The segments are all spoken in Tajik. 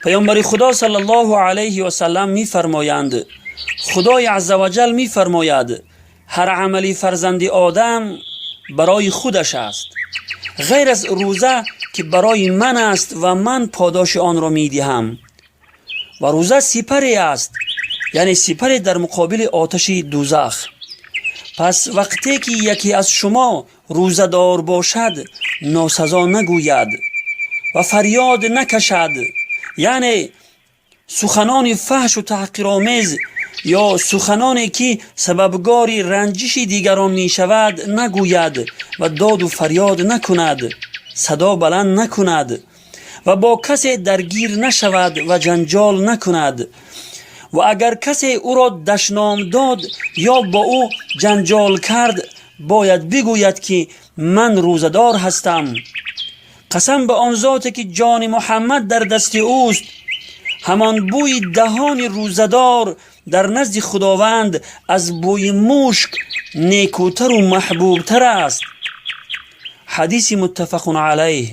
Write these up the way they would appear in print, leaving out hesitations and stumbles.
Паёмбари Худо саллаллоҳу алайҳи васаллам мефармоянд: Худои аззаваҷал мефармояд: ҳар амали фарзанди Одам барои худаш аст, ғайр аз рӯза, ки барои ман аст ва ман подоши онро медиҳам. Ва рӯза сипаре аст, яъне сипаре дар муқобили оташи дӯзах. Пас вақте ки яке аз шумо рӯзадор бошад, носазо нагӯяд ва фарёд накашад, яъне суханони фаҳшу таҳқиромез ё суханоне, ки сабабгори ранҷиши дигарон мешавад, нагӯяд ва доду фарёд накунад, садо баланд накунад ва бо касе даргир нашавад ва ҷанҷол накунад. Ва агар касе ӯро дашном дод ё бо ӯ ҷанҷол кард, бояд бигӯяд, ки ман рӯзадор ҳастам. Қасам ба он зоте, ки ҷони Муҳаммад дар дасти ӯст, ҳамон бӯи даҳони рӯзадор дар назди Худованд аз бӯи мушк некӯтару маҳбубтар аст. Ҳадиси муттафақун алайҳ.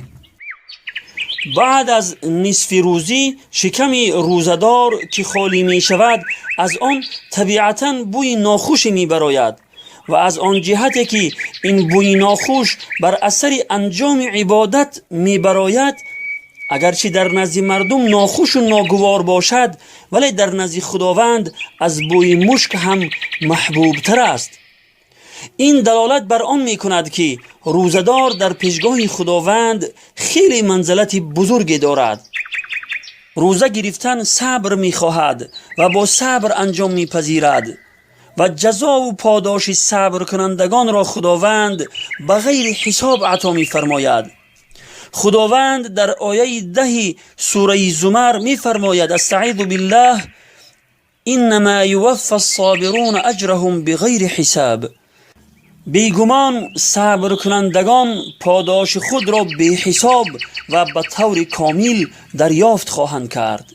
Баъд аз нисфи рӯзӣ шиками рӯзадор ки холӣ мешавад, аз он табиатан бӯи нохуше мебарояд. Ва аз он ҷиҳате, ки ин бӯи нохуш бар асари анҷоми ибодат мебарояд, агарчи дар назди мардум нохушу ногувор бошад, вале дар назди Худованд аз бӯи мушк ҳам маҳбубтар аст. Ин далолат бар он мекунад, ки рӯзадор дар пешгоҳи Худованд хеле манзилати бузурге дорад. Рӯза гирифтан сабр мехоҳад ва бо сабр анҷом мепазирад ва ҷазову подоши сабркунандагонро Худованд ба ғайри ҳисоб ато мефармояд. Худованд дар ояи 10-и сураи Зумар мефармояд: астаизу биллаҳ: иннама юваффа ссобируна аҷраҳум биғайри ҳисаб. Бегумон, сабркунандагон подоши худро беҳисоб ва ба таври комил дарёфт хоҳанд кард.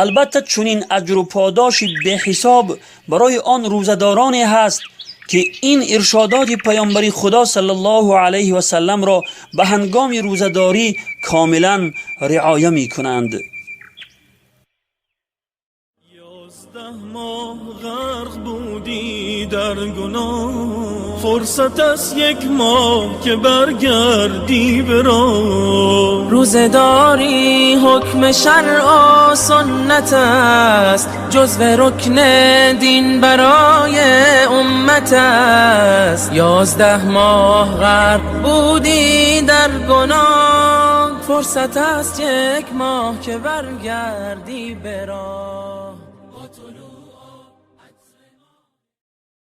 Албатта, чунин аҷру подоши беҳисоб барои он рӯзадороне ҳаст, ки ин иршодоти паёмбари Худо саллаллоҳу алайҳи васалламро ба ҳангоми рӯзадорӣ комилан риоя мекунанд. 11 ماه غرق بودی در گناه، فرصت است یک ماه که برگردی به راه. روزه‌داری حکم شرع و سنت است، جزو رکن دین برای امت است. 11 ماه غرق بودی در گناه، فرصت است یک ماه که برگردی به راه.